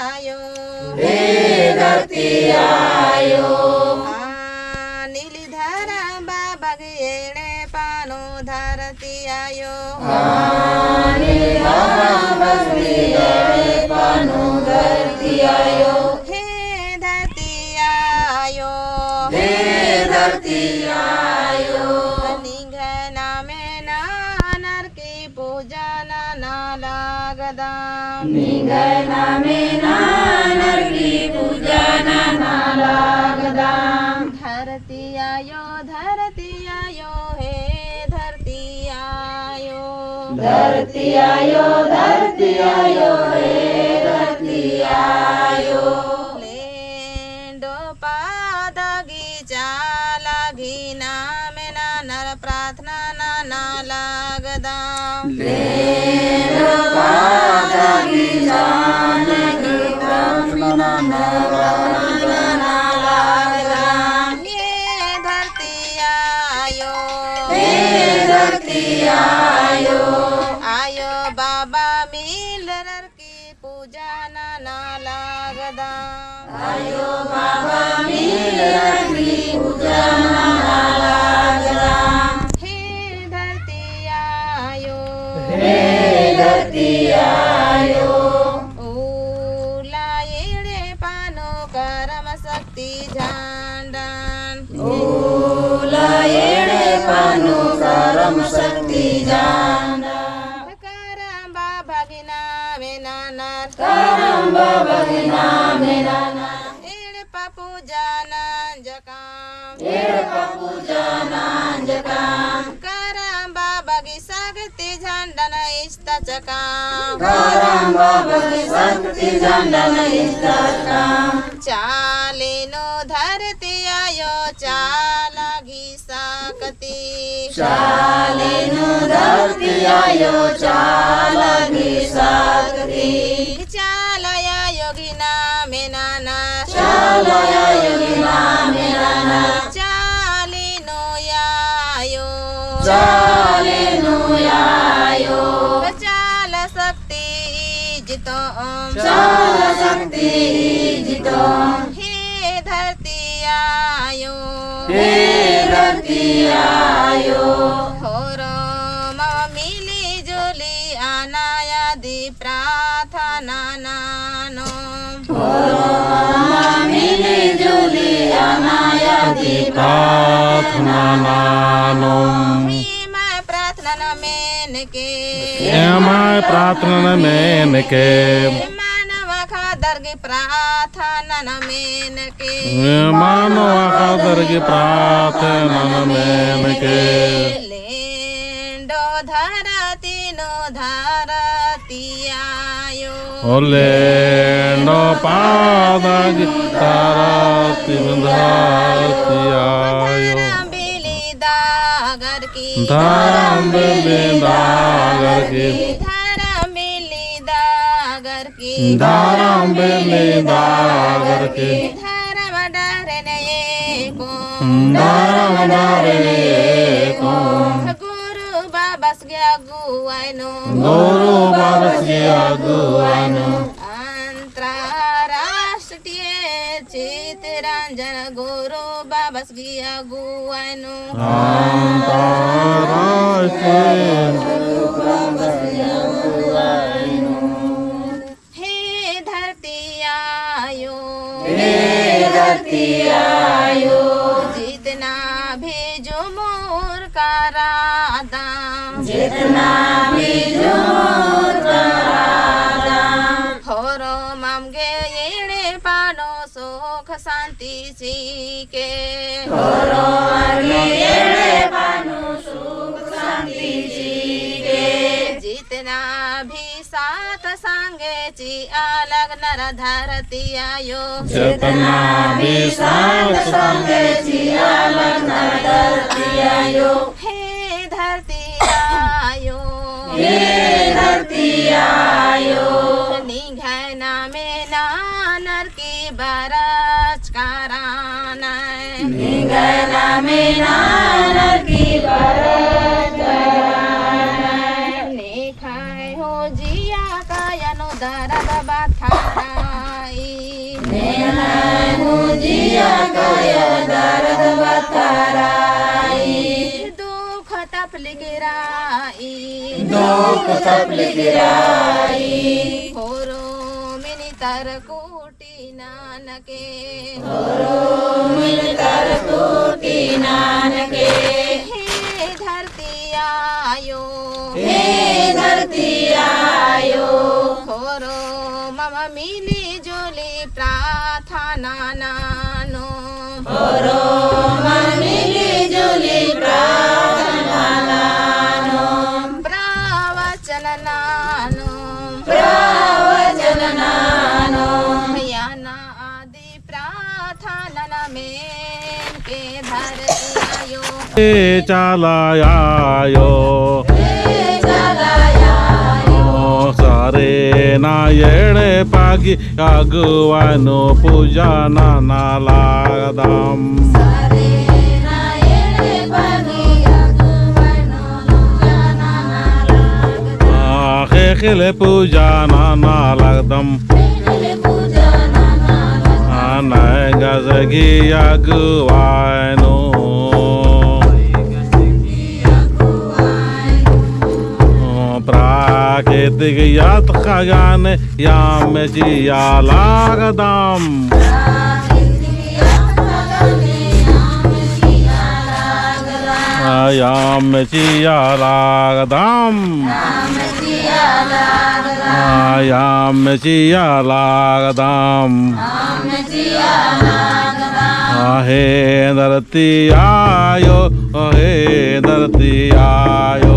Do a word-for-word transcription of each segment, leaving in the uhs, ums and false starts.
आयो। हे धरती आयो। आ नीली धरम बाबा गही एड़पा नू धरती आयो। आ नीली धरम बाबा गही एड़पा नू धरती आयो। हे धरती आयो। हे धरती आयो। निंग्है नामे ननर की पूजा नना लगदम। निंग्है नामे ननर की पूजा नना लगदम। धरती आयो, धरती आयो, हे धरती आयो। धरती आयो, धरती आयो, हे धरती आयो। लेंडो पादा गही चाला गही नामे ननर प्रार्थना नना लगदम। लेंडो पादा गही चाला गही प्रार्थना नना लगदम। हे धरती आयो। हे धरती आयो। आयो बाबा मिलरर की पूजा नना लगदम। आयो बाबा मिलरर की पूजा नना लगदम। हे धरती आयो। हे धरती आयो। उला एड़पा नू करम शक्ति झंडन। उला एड़पा नू करम शक्ति झंडन। करम बाबा गही नामे ननर। करम बाबा गही नामे ननर। एड़पा पूजा नंजकम। एड़पा पूजा नंजकम। करम बाबा गही शक्ति झंडन इजता चकम। करम बाबा गही शक्ति झंडन इजता चकम। चाली नू धरती आयो चाला गही शक्ति। चाली नू धरती आयो चाला गही शक्ति। चाला आयो गही नामे ननर। चाला आयो गही नामे ननर। चाली नू आयो। चाली नू आयो। चाला शक्ति इजतोम। चाला शक्ति इजतोम। हे धरती आयो। हे धरती आयो। होरमम मिली जुली अनाया दी प्रार्थना ननोम। होरमम मिली जुली अनाया दी प्रार्थना ननोम। एम्है प्रार्थना नू मेनके। एम्है प्रार्थना नू मेनके। मानव खादर गही प्रार्थना नू मेनके। मानव खादर गही प्रार्थना नू मेनके। लेंडो धरती नू धरती आयो। ओ लेंडो पादा गही धरती नू धरती आयो। धरम बिल्ली दागर की। धरम बिल्ली दागर की। धरम बिल्ली दागर की। धरम बिल्ली दागर की। धरम डहरे नू एकोम। धरम डहरे नू एकोम। गुरु बाबस गही अगुवाई नू। गुरु बाबस गही अगुवाई नू। अंतर्राष्ट्रीय चितरंजन गुरु बाबस गही अगुवाई नू। अंतर्राष्ट्रीय गुरु बाबस गही अगुवाई नू। हे धरती आयो। हे धरती आयो। जितना भी जुमुर करादम। जितना भी जुमुर करादम। होरमम गे एड़पा नू सुख शांति चिके। होरमम गे एड़पा नू सुख शांति चिके। जितना भी सतसंगे चिआ लगनर धरती आयो। जितना भी सतसंगे चिआ लगनर धरती आयो। हे धरती आयो। हे धरती आयो। निंग्है नामे ननर की बरचका रअनय। निंग्है नामे ननर की बरचका रअनय। नेखय हो जिया काया नू दरद बथारय। एन्ने हूँ जिया काया दर्द बथराई। दुख तपलिक राई। दुख तपलिक राई। होरो मिनी तरकुटी नानके। होरो मिनी तरकुटी नानके। हे धरती आयो। हे धरती आयो। होरो मम मिली जुली प्रार्थना ननोम। होरो मम मिली जुली प्रार्थना ननोम। प्रवचन ननोम। प्रवचन ननोम। याना आदि प्रार्थना ननोम एन के धरती आयो। ए चाला आयो। ए चाला आयो। ओ सरेना एड़पा गही अगुवाई नू पूजा नना लगदम। सरेना एड़पा गही अगुवाई नू पूजा नना लगदम। आ, ख़ेख़ेल पूजा नना लगदम। आ, नैगस गही अगुवाई नू। प्राकृतिक याद खजाने याम चिआ लगदम। आ, याम चिआ लगदम। आ, याम चिआ लगदम। आ, हे धरती आयो, हे धरती आयो।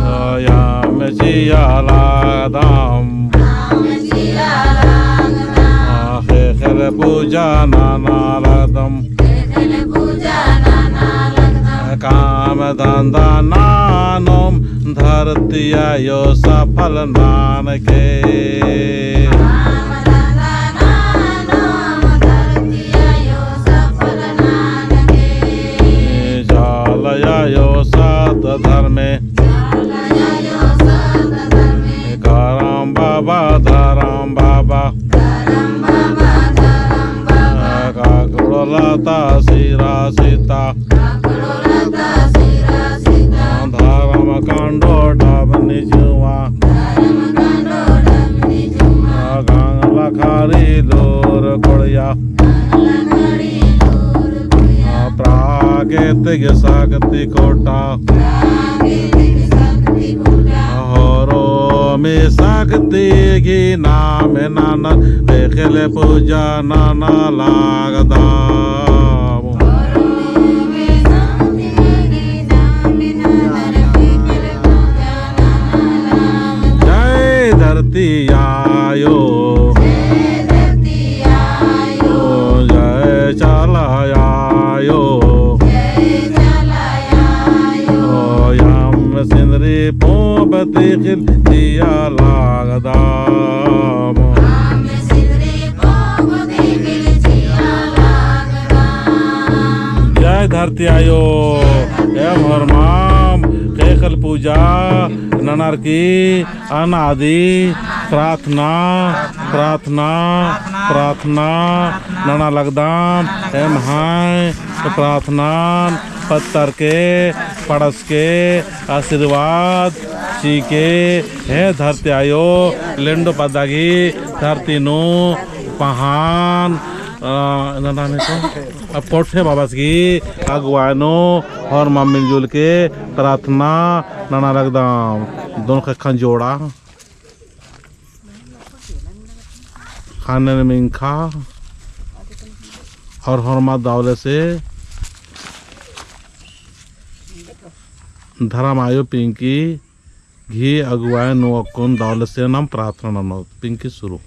आ, याम चिआ लगदम। आ, ख़ेख़ेल पूजा नना लगदम। काम धंधा ननोम धरती आयो सफल ननके। चाला आयो सत धर्मे। करम बाबा धरम बाबा। काकड़ो लता सिरा सीता। धरम कंडो डबनी जुआ। गंगला खारी लोर कोड़िया। प्राकृतिक शक्ति कोटा। होरमी शक्ति गही नामे नना, ख़ेख़ेल पूजा नना लगदम। जय धरती आयो। जय चाला आयो। ओ याम सिंदरी पोंप तिखिल चिआ लगदम। जय धरती आयो। एम होरमाम ख़ेख़ेल पूजा ननर की अनादि प्रार्थना, प्रार्थना, प्रार्थना नना लगदम। एम्है प्रार्थना पत्तर के, पड़स के, आशीर्वाद चिके, हे धरती आयो, लेंडो पद्दा गही धरती नू पहान, अ, नना ने तो, अब कोठे बाबस गही अगुवाई नू होरमाम मिलजुल के प्रार्थना नना लगदम। दोनों ख़ेक्खन जोड़ा। ख़ने मिंख़ा और होरमा दवले से धरम आयो पिंकी गही अगुवाई नू अक्कुन दवले से नाम प्रार्थना ननोत। पिंकी शुरू।